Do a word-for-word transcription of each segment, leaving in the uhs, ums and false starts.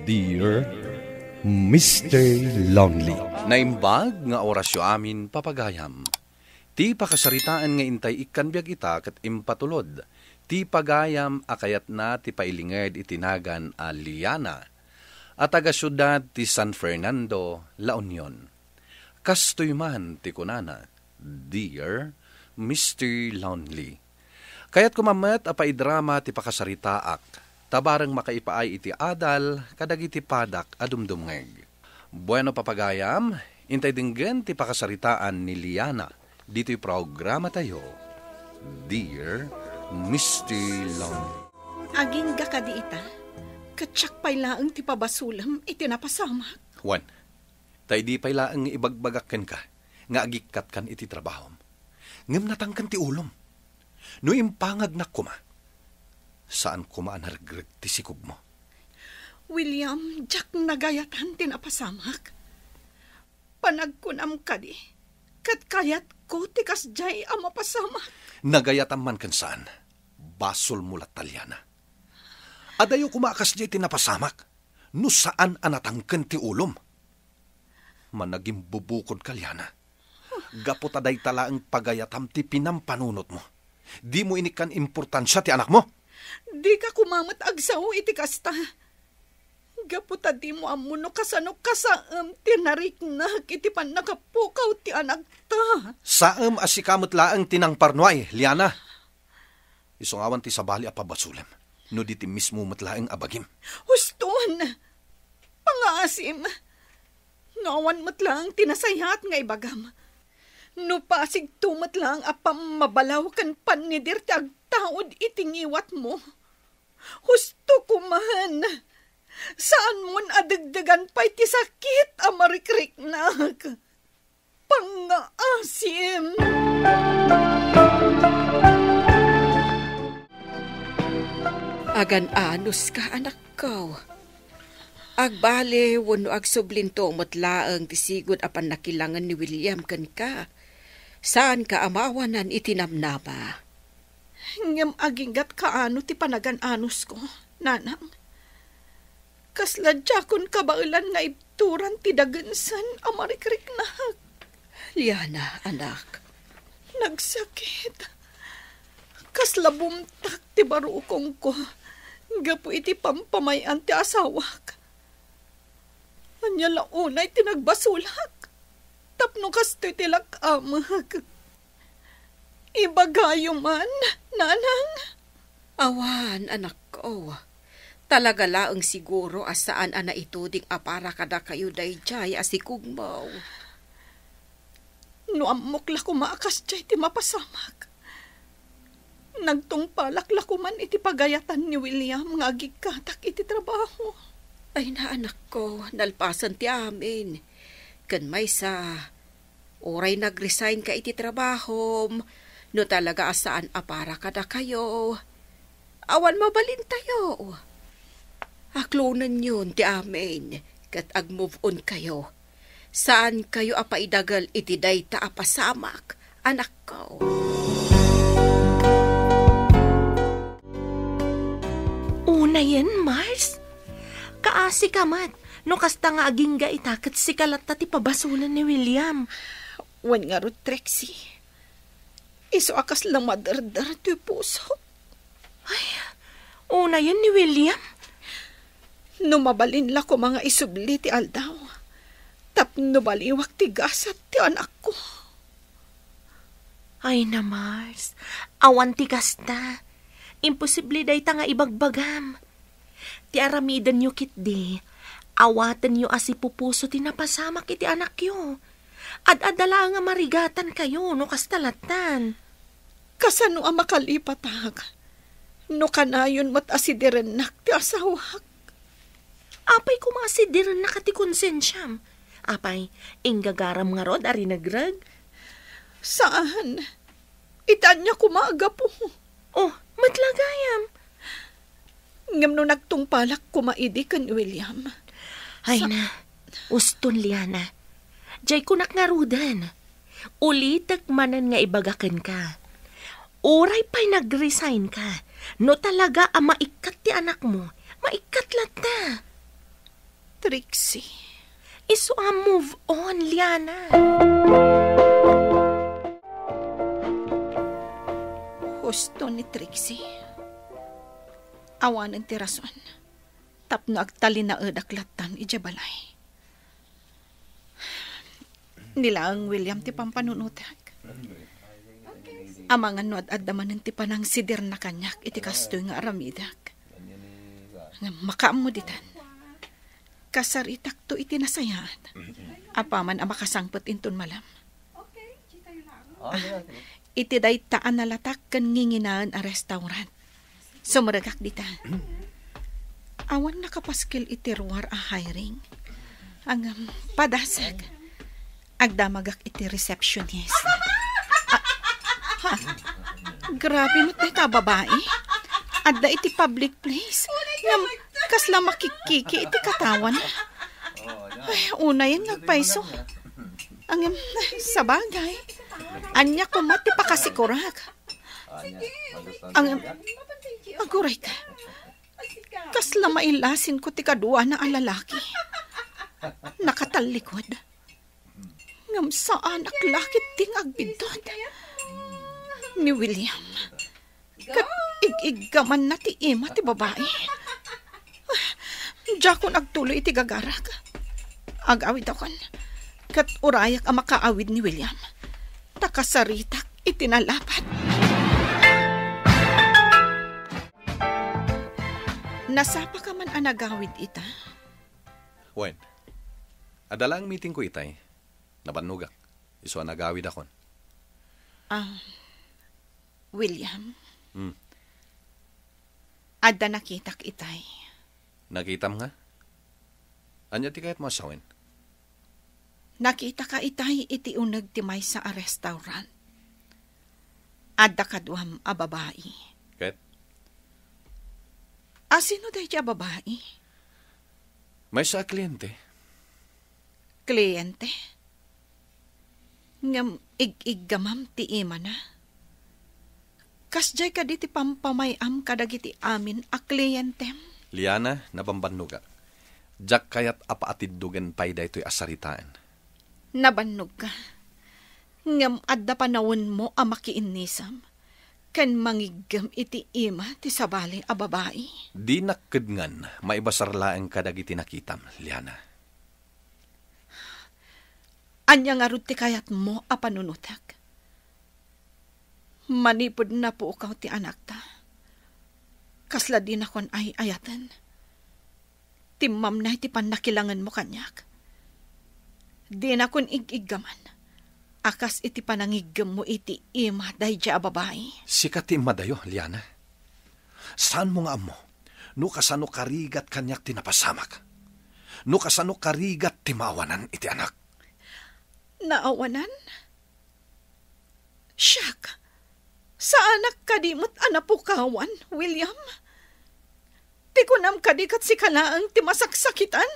Dear Mister Lonely. Naimbag nga orasyo amin, papagayam. Ti pakasaritaan nga intay ikkan biag ita ket impatulod ti pagayam a kayatna ti pailinged iti nagan a Liana, a taga-siudad ti San Fernando, La Union. Kastoy man ti kunana, "Dear Mister Lonely, kayatko man met a paidrama ti pakasaritaak, ta bareng makaipaay iti adal kadagiti padak a dumdumngeg." Bueno, papagayam, intay denggen ti pakasaritaan ni Liana ditoy programatayo, Dear Mister Lonely. Agingga kadi ita, ket siak pay laeng ti pabasolem iti napasamak. Wen, ta idi pay laeng nga ibagbagak kenka nga agikkatkan iti trabahom, ngem natangken ti ulom. No impangagnak koma, saan koma a naregreg ti sikogmo. William, diak nagayatan ti napasamak. Panagkunam kadi, ket kayatko ti kasdiay a mapasamak. Nagayatam man ken saan, basolmo latta, Liana. Adayo koma a kasdiay ti napasamak, no saan a natangken ti ulom. Managimbubukodka, Liana. Gapu ta dayta laeng pagayatam ti pinampanunotmo, dimo inikkan importansia ti anakmo. Dika koma met agsao iti kasta. Gapu ta dimo ammo no kasano kasaem ti nariknak iti pannakapukaw ti anakta. Saem a sika met laeng ti nangparnuay, Liana. Isu nga awan ti sabali a pabasolem no di ti mismo met laeng a bagim. Huston! Pangaasim! No awan met laeng ti nasayaat nga ibagam, no pasigto met laeng a pammabalaw ken pannidir ti agtaud iti ngiwatmo, husto koman! Saanmon a degdegan pay ti sakit a marikriknak. Pangngaasim. Agan-anuska, anakko. Agbale wenno agsublinto met laeng ti sigud a pannakilangen ni William kenka. Saanka a maawanan iti namnama. Ngem aginggat kaano ti panagan-anusko, nanang? Kasla diakon kabaelan nga ibturan ti dagensen a marikriknak. Liana, anak. Nagsakit. Kasla bumtak ti barukongko gapu iti pampamay-an ti asawak. Ania la unay ti nagbasolak tapno kastoy ti lak-amek? Ibagayo man, nanang. Awan, anakko. Talaga laeng siguro a saan a naituding a para kadakayo daydiay a sikugmo. No ammok la koma a kasdiay ti mapasamak, nagtungpalak la koman iti pagayatan ni William nga agikkatak iti trabaho. Ay, naanakko, nalpasen ti amin. Ken maysa, uray nag-resign ka iti trabahom, no talaga a saan a para kadakayo, awan mabalintayo. Aklonenyon ti amin, ket ag-move on kayo. Saan kayo a paidagel iti dayta a pasamak, anakko. Unayen, Mars? Kaasi ka met, no kasta nga agingga ita ket sika latta ti pabasolen ni William. Wen ngarud, Trixie. Isu a kasla maderder ti pusok. Ay, unayen ni William. No mabalin la koma nga isubli ti aldaw, tapno baliwak ti gasat ti anakko. Ay na, Mars, awan ti kasta. Imposible dayta nga ibagbagam. Ti aramidenyo ketdi, awatenyo a sipupuso ti napasamak iti anakyo. Ad-adda laeng a marigatankayo no kasta lattan. Kasano a makalipatak no kanayon met a sidirennak ti asawak? Apay koma a sidirennak a ti konsensiam? Apay, inggagaram ngarud a rinegreg? Saan. Iti ania koma a gapu? Oh, met la gayam. Ngem no nagtungpalak koma idi ken William. Ay na, uston, Liana. Diay kunak ngaruden. Ulitek manen nga ibaga kenka. Uray pay nag-resign ka, no talaga a maikkat ti anakmo, maikkat latta. Trixie. Isu a move on, Liana. Husto ni Trixie. Awanen ti rason tapno agtalinaedak lattan idiay balay. Ni laeng William ti pampanunotak. Amangan no ad-adda manen ti panangsidirna kaniak iti kastoy nga aramidek. Ngem makaammo ditan. Kasaritakto iti nasayaat. Apaman a makasangpet inton malem. Ah, iti dayta a nalatak ken nginginaen a restaurant. Sumrekak dita. Awan nakapaskil iti ruar a hiring. Ngem, padasek. Agdamagak iti receptionist. Ah, ha? Grabe met dayta a babai. Adda iti public place. Ngem, kasla makikkiki iti katawan. Ay, unayen nga agpayso. Ngem, sabagay. Ania koma ti pakasikurak? Ang, aguray ka. Kasla mailasin ko ti kaduana a lalaki. Nakatallikod. Ngem saanak la ketdi nga agbiddut. Ni William. Ket ig-iggamanna ti ima ti babai. Diakon agtuloy iti gagarak. Agawidakon. Ket urayak a makaawid ni William. Ta kasaritak iti nalapat. Nasapaka man a nagawid ita? Wen, adda laeng meeting ko itay. Nabannogak. Isu a nagawidakon. Ah, William? Hmm. Adda nakitak itay. Nakitam nga? Ania ti kayatmo a sawen? Nakitaka itay iti uneg ti maysa a restaurant. Adda kaduam a babai. Ket? Asino daydi a babai? Maysa a kliente. Kliente? Ngem ig-iggamam ti imana? Kasdiay kadi ti pampamay-am kadagiti amin a klientem? Liana, nabambannogak. Diak kayat a paatiddogen pay daytoy a saritaen. Nabannogka. Ngem adda panawenmo a makiinnisem ken mangiggem iti ima ti sabali a babai. Dinak kedngan maibasar laeng kadagiti nakitam, Liana. Ania ngarud ti kayatmo a panunotek? Manipud napukaw ti anakta, kasla dinakon ay-ayaten. Timmamnay ti pannakilangenmo kaniak. Dinakon ig-iggaman a kas iti panangiggemmo iti ima daydiay a babai. Sika ti immadayo, Liana. Saanmo nga ammo no kasano karigat kaniak ti napasamak. No kasano karigat ti maawanan iti anak. Naawanan? Siak, saanak kadi met a napukawan, William? Ti kunam kadi ket sika laeng ti masaksakitan?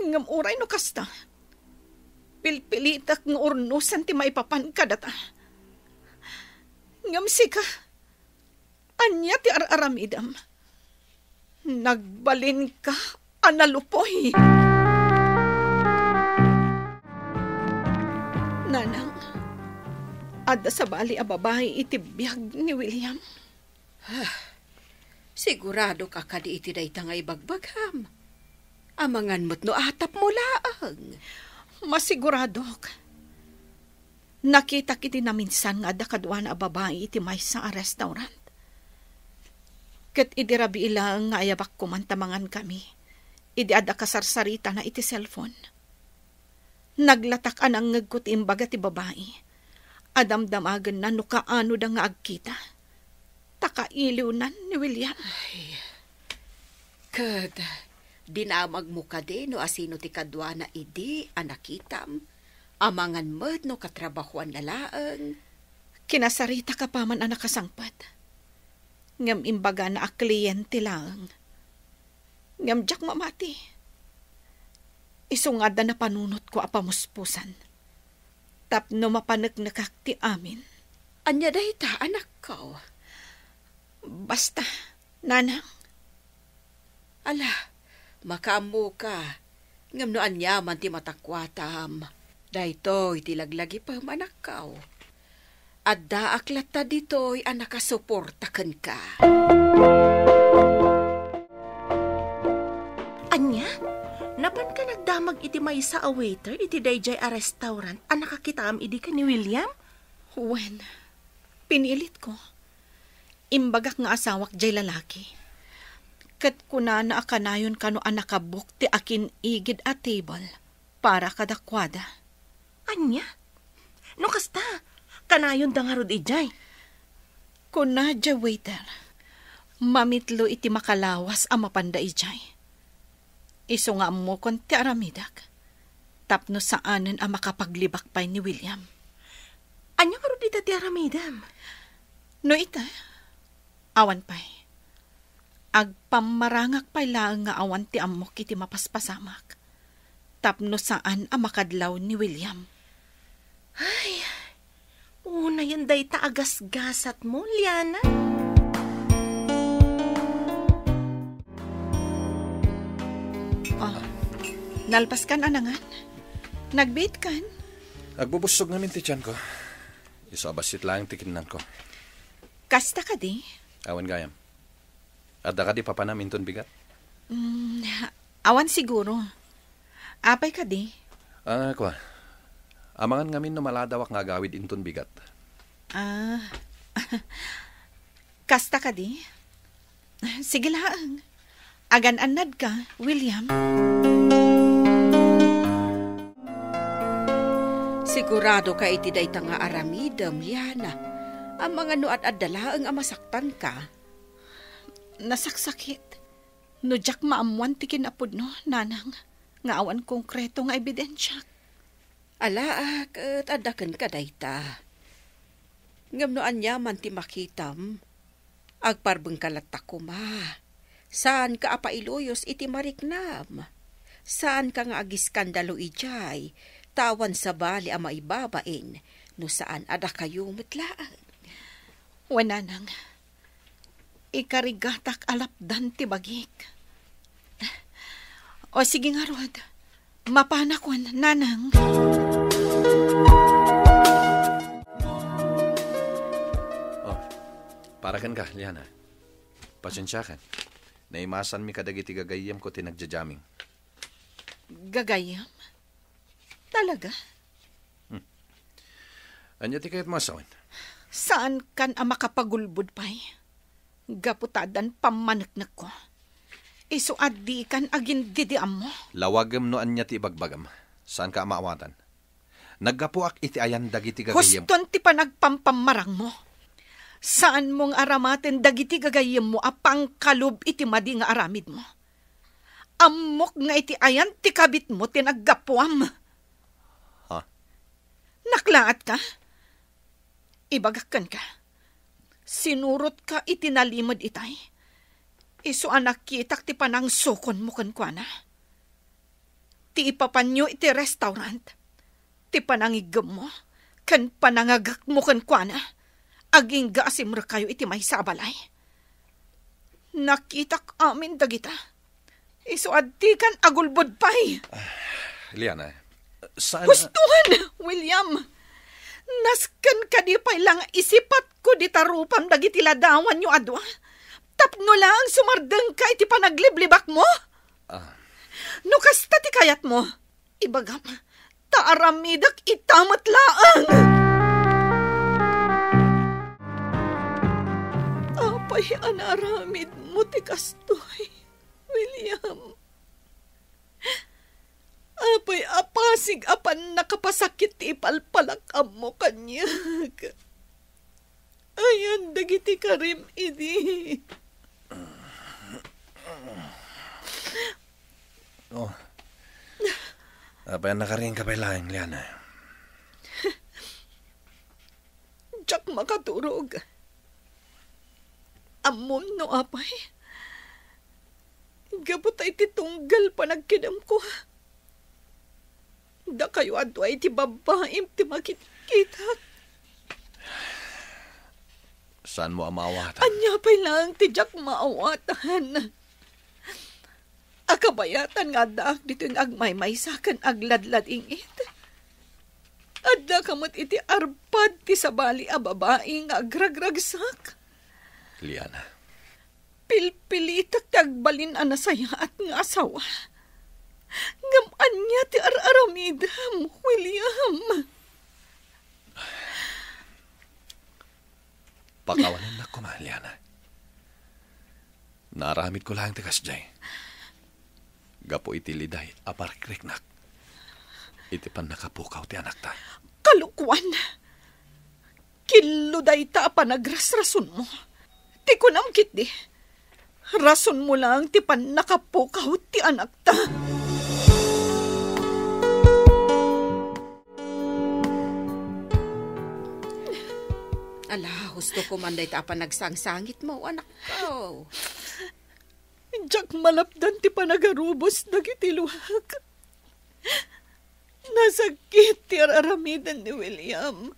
Ngem uray no kasta, pilpilitek nga urnosen ti maipapan kadata. Ngem sika, ania ti ar-aramidem? Nagbalinka a nalupoy. Nanang, adda sabali a babai iti biag ni William. Ah, sigurado ka kadi iti dayta nga ibagbagam? Amangan met no atapmo laeng. Masiguradok. Nakitak iti naminsan nga adda kaduana a babai iti maysa a restaurant. Ket idi rabii laeng nga ayabakko man ta mangankami, idi adda kasarsaritana iti cellphone. Naglatak a nangngegko ti imbaga ti babai a damdamagenna no kaanoda nga agkita. Ta kailiwnan ni William. Ay, ket dinamagmo kadi no asino ti kaduana idi a nakitam? Amangan met no katrabahuanna laeng? Kinasaritaka paman a nakasangpet. Ngem imbagana a kliyente laeng. Ngem diak mamati. Isu nga adda napanunotko a pamuspusan tapno mapaneknekak ti amin. Ania dayta, anakko? Basta, nanang. Ala, Makaammoka, ngem no aniaman ti matakuatam, daytoy ti laglagipem, anakko. Addaak latta ditoy a nakasuporta kenka. Ania? Napanka nagdamag iti maysa a waiter iti daydiay a restaurant a nakakitaam idi ken ni William? Wen, pinilitko. Imbagak nga asawak jay lalaki. Ket kunana a kanayon kano a nakabook ti akin-igid a table para kadakuada. Ania? No kasta, kanayonda ngarud idiay? Kuna jay waiter, mamitlo iti makalawas a mapanda idiay. Isu nga ammokon ti aramidek, tapno saanen a makapaglibak pay ni William. Ania ngarud ita ti aramidem? No ita, awan pay. Agpammarangak pay laeng nga awan ti ammok iti mapaspasamak, tapno saan a makadlaw ni William. Ay, unayen dayta a gasgasatmo, Liana. Oh, nalpaskan a nangan? Nagbiitkan? Agbubussog ngamin ti tianko. Isu a bassit laeng ti kinnanko. Kasta kadi? Awan gayam. Adda kadi papanam inton bigat? Mm, awan siguro. Apay kadi? Ah, kua. Amangan ngamin no maladawak nga agawid inton bigat. Ah, kasta kadi? Sige laeng. Agan-annadka, William. Sigurado ka iti dayta nga aramidem, Liana. Amangan no ad-adda laeng a masaktanka. Nasaksakit. No diak maammuan ti kinapudno, nanang, nga awan konkreto nga ebidensiak. Ala, ket adda kenka dayta. Ngem no aniaman ti makitam, agparbengka latta koma. Saanka a pailuyos iti mariknam. Saanka nga agiskandalo idiay, ta awan sabali a maibabain no saan a dakayo met laeng. Wen, nanang, ikarigatak a lapdan ti bagik. O, sige ngarud. Mapanakon, nanang. Oh, para kenka, Liana. Pasensiakan. Naimasanmi kadagiti gagayyemko ti nagja-jamming. Gagayyem? Talaga? Hmm. Ania ti kayatmo a sawen? Saankan a makapagulbod pay. Gapu ta addan pammaneknekko. Isu a dikan agindidiammo. Lawagem no ania ti ibagbagam. Saanka a maawatan. Naggapuak iti ayan dagiti gagayyem. Huston ti panagpampammarangmo. Saanmo nga aramaten dagiti gagayyemmo a pangkalub iti madi nga aramidmo. Ammok nga iti ayan ti kabitmo ti naggapuam. Ha? Naklaatka? Ibagak kenka, sinurotka iti nalimed itay. Isu a nakitak ti panangsukonmo kenkuana. Ti ipapanyo iti restaurant, ti panangiggemmo, ken panangagekmo kenkuana, agingga a simrekkayo iti maysa a balay. Nakitak amin dagita. Isu a dikan agulbod pay. Ah, Liana, saan a Hustoan, William! Nasken kadi pay la nga isipatko dita rupam dagiti ladawanyo a dua? Tapno laeng sumardengka iti panagliblibakmo? Ah. No kasta ti kayatmo, ibagam, ta aramidek ita met laeng. Apay a naaramidmo ti kastoy, William? Apay a pasig a pannakapasakit ti ipalpalak-ammo kaniak? Ayan dagiti karim idi. Oh. Apay a nakariingka pay laeng, Liana? Diak makaturog. Ammom no apay? Gapu ta iti tunggal panagkidemko, dakayo a dua iti babbaim ti makitkitak. Saanmo a maawatan? Ania pay laeng ti diak maawatan? A Kabayatan nga addaak ditoy nga agmaymaysa ken agladlad-ingit. Addaka met iti arpad ti sabali a babai nga agragragsak. Liana. Pilpilitek ti agbalin a nasayaat nga asawa. Ngem ania ti ar-aramidem, William? Pakawanennak koma, Liana. Naaramidko laeng ti kasdiay. Gapu iti liday a parikriknak iti pannakapukaw ti anakta. Kalokuan! Killo dayta a panagrasrasonmo. Ti kunam ketdi, rasonmo laeng ti pannakapukaw ti anakta. Ala, husto koman dayta a panagsangsangitmo, anakko. Diak malapdan ti panagarubos dagiti luak. Nasakit ti ar-aramiden ni William.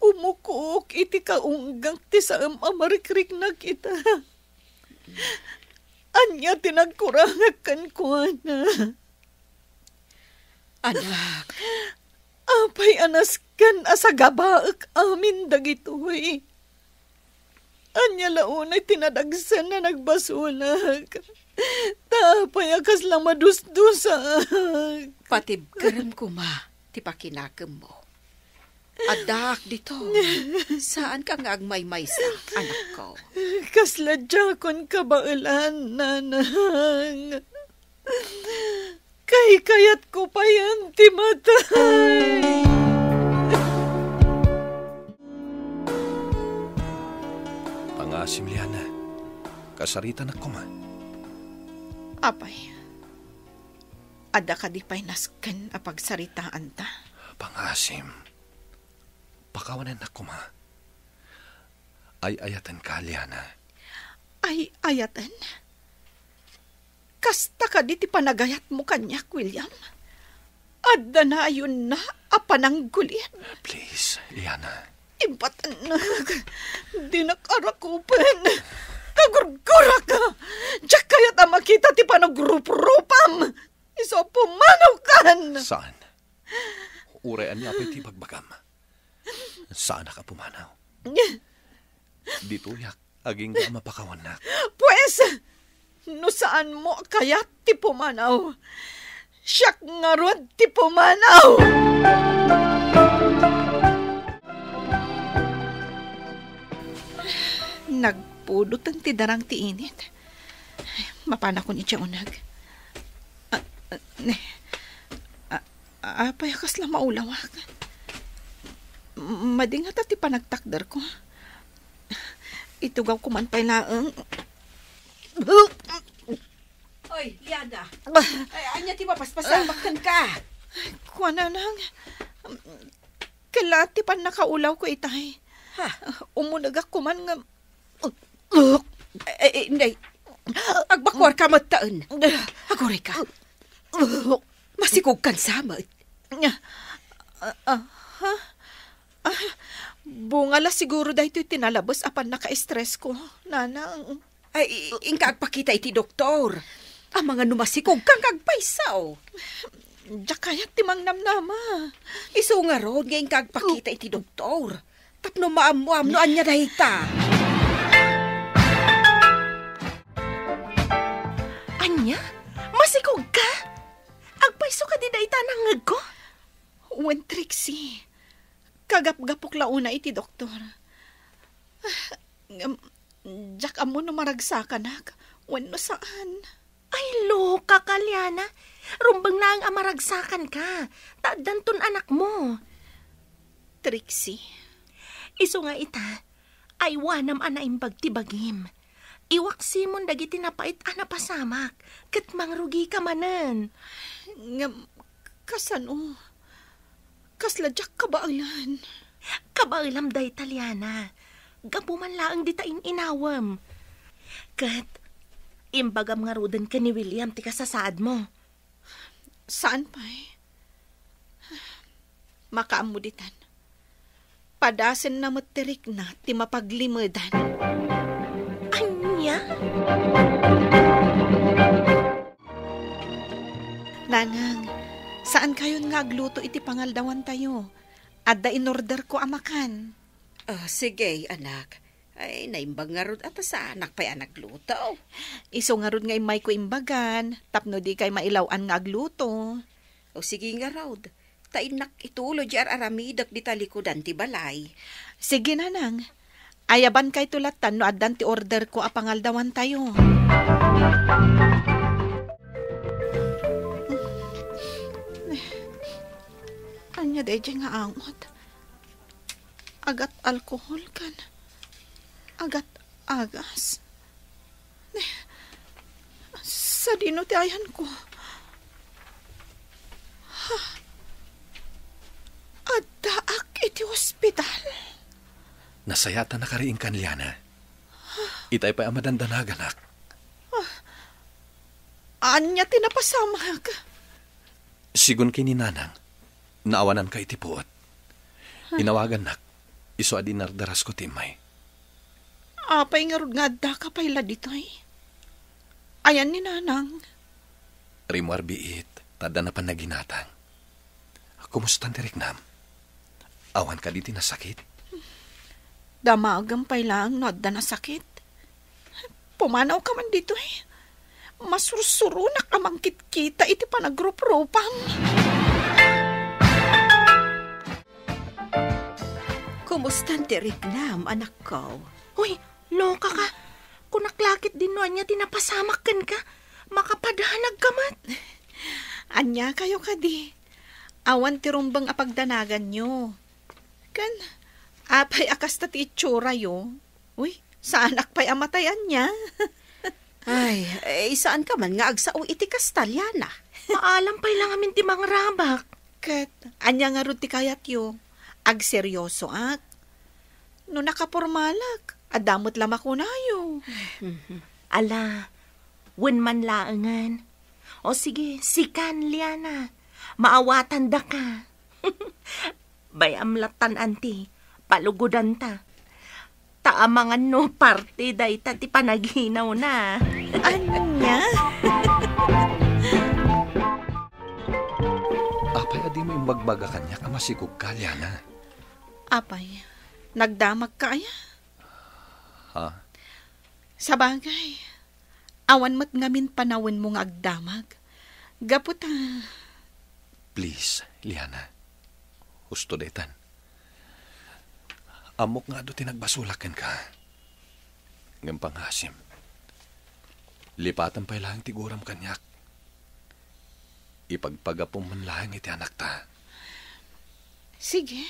Umukok iti kaunggak ti saem a marikriknak ita. Ania ti nagkurangak kenkuana? Anak. Apay a nasken a sagabaek amin dagitoy? Ania la unay ti nadagsen a nagbasolak? Ta apay a kasla madusdusaak? Patibkerem koma ti pakinakemmo. Addaak ditoy. Saanka nga agmaymaysa, anakko. Kasla diakon kabaelan, nanang. Kaykayatko payen ti matay. Pangasim, Liana. Kasaritanak koma. Apay, adda kadi pay nasken a pagsaritaanta? Pangasim. Pakawanennak koma. Ay-ayatenka, Liana. Ay-ayaten? Kasta kadi ti panagayatmo kaniak, William? Adda naayonna a pananggulit. Please, Liana. Ibatennak. Dinak arakupen. Kagurgurak. Diak kayat a makita ti panagruprupam. Isu a pumanawkan. Saan? Uray ania pay ti ibagbagam. Saanak a pumanaw. Ditoyak, agingga a mapakawannak. Pues, no saanmo a kayat ti pumanaw, siak ngarud ti pumanaw! Nagpudoten ti darang ti init. Mapanakon idiay uneg. Ah, ah, ne. Ah, apay a kasla maulawak? Madi ngata ti panagtakderko. Itugawko man pay laeng. Oy, Liana. Ah. Ay, ania ti mapaspasamak kenka? Kuana nang, kella ti pannakaulawko itay. Ha? Umunegak koman nga Eh, eh, inday. Agbakuarka metten. Agurayka. Masikogkan sa met. Ah, ah, ha? Ah, bunga la siguro daytoy ti nalabes a pannaka-estresko, nanang. Ay, i-, inka agpakita iti doktor. Amangan no masikogka nga agpayso. Diak kayat ti mangnamnama. Isu ngarud nga inka agpakita iti doktor. Tapno maammoam no ania dayta. Ania? Masikogka? Agpayso kadi dayta a nangngegko? Wen, Trixie. Kagapgapok la unay iti doktor. Ngem, diak ammo no maragsakanak wenno saan. Ay, lokaka, Liana. Rumbeng laeng a maragsakanka, ta addanton anakmo. Trixie. Isu nga ita, aywanam a naimbag ti bagim. Iwaksimon dagiti napait a napasamak, ket mangrugika manen. Ngem, kasano? Kasla diak kabaelan. Kabaelam dayta, Liana. Gapu man laeng dita in-inawem. Ket, imbagam ngaruden ken ni William ti kasasaadmo. Saan pay? Makaammo ditan. Padasenna met ti rikna ti mapaglimedan. Ania? Nang, saan kayon nga agluto iti pangaldawantayo? Adda inorderko a makan. Ah, sige, anak. Ay, naimbag ngarud a ta saanak pay a nagluto. Isu ngarud nga immayko imbagan, tapno dikay mailaw-an nga agluto. O sige ngarud, ta innak ituloy di ar-aramidek dita likudan ti balay. Sige, Nanang. Ayabankayto lattan no addan ti orderko a pangaldawantayo. Ania daydiay nga angot? Agat alkohol ken agat agas. Ne, sadino ti ayanko? Ha? Addaak iti ospital? Nasayaat a nakariingkan, Liana. Itay pay a madandanaganak. Ania ti napasamak? Sigun ken ni Nanang, naawananka iti puot. Inawagannak, isu a dinardarasko ti immay. Apay ngarud nga addaka pay la ditoy? Ayan ni Nanang. Rimmuar biit, ta adda napan naginatang. Kumustan ti riknam? Awan kadi ti nasakit? Damagem pay laeng no adda nasakit. Pumanawka man ditoy. Masursuronak a mangkitkita iti panagruprupam. Kumustan ti riknam, anakko? Uy, loka ka. Kunak la ketdin no ania ti napasamak kenka. Makapadanag ka met. Ania kayo kadi? Awan ti rumbeng a pagdanaganyo. Ken, apay a kasta ti itsura'yo? Uy, saanak pay a matay ania? Ay, eh, saan ka man nga agsao iti kasta, Liana? Maalam pay la ngamin ti mangrabak. Ket, ania ngarud ti kayatyo? Agseryosoak? No nakapormalak, adda met la makunayo. Ala, wen man laengen. O sige, sikan, Liana. Maawatandaka. Bay-am lattan, anti. Palugodanta. Ta amangan no parte dayta ti panaginawna. Ania? Apay a dimo imbagbaga kaniak a masikogka, Liana? Apay, nagdamagka aya? Ha? Sabagay, awan met ngamin panawenmo nga agdamag. Gapu ta... Please, Liana. Husto daytan. Ammok nga adu ti nagbasolak kenka. Ngem pangngaasim, lipatem pay laeng ti guram kaniak. Ipagpagapum man laeng iti anakta. Sige.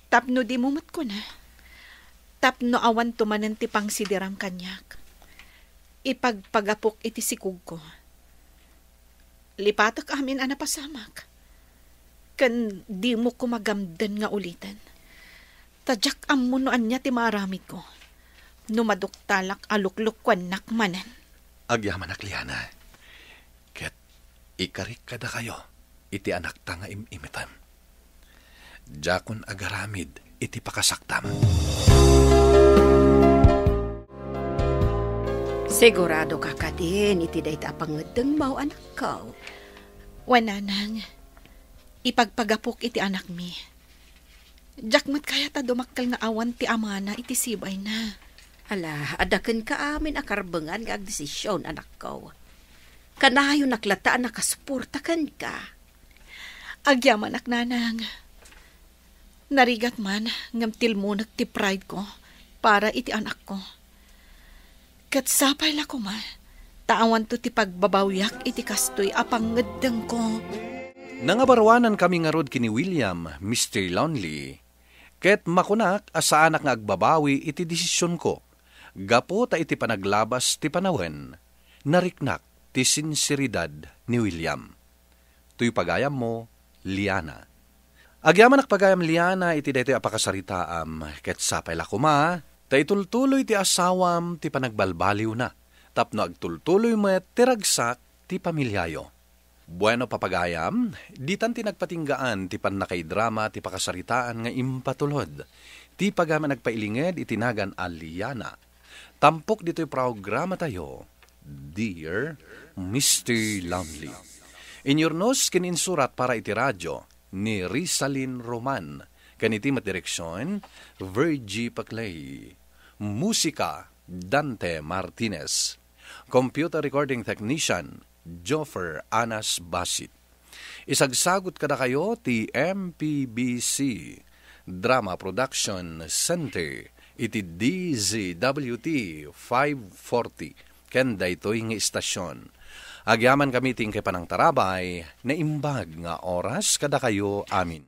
Tapno dimo met kuna, tapno awanto manen ti pangsidiram kaniak, ipagpagapok iti sikogko. Lipatek amin a napasamak, ken dimo koma gamden nga uliten. Ta diak ammo no ania ti maaramidko no maduktalak a luklukuennak manen. Agyamanak, Liana. Ket ikarik kadakayo iti anakta nga im-imitem. Diakon agaramid iti pakasaktam. Sigurado ka kadin iti dayta a pangngeddengmo, anakko? Wen, nanang, ipagpagapok iti anakmi. Diak met kayat a dumakkel nga awan ti amana iti sibayna. Ala, adda kenka amin a karbengan nga agdesisyon, anakko. Kanayonak latta a nakasuporta kenka. Agyamanak, nanang. Narigat man ngem tilmonek ti pride ko para iti anakko. Ket sapay la koma ta awanto ti pagbabawiak iti kastoy a pangngeddengko. Nangabaruanankami ngarud ken ni William, Mister Lonely, ket makunak a saanak nga agbabawi iti desisionko gapu ta iti panaglabas ti panawen, nariknak ti sinseridad ni William. Toy pagayammo, Liana. Agyamanak pagayam, Liana, iti daytoy a pakasaritaam, ket sapay la koma ta itultuloy ti asawam ti panagbalbaliwna, tapno agtultuloy met ti ragsak ti pamiliayo. Bueno, papagayam, ditan ti nagpatinggaan ti pannakaidrama ti pakasaritaan nga impatulod ti pagayam a nagpailinged iti nagan a Liana. Tampok ditoy programatayo, Dear Mister Lonely. Inyurnos ken insurat para iti radio ni Rizalin Roman, ken iti met direksion, Virgie Paclay. Musika, Dante Martinez. Computer recording technician, Joffer Anas Basit. Isagsagut kadakayo ti M P B C Drama Production Center iti D Z W T five forty ken daytoy nga istasion. Agyaman kami ti inkay panangtarabay, naimbag nga oras kadakayo amin.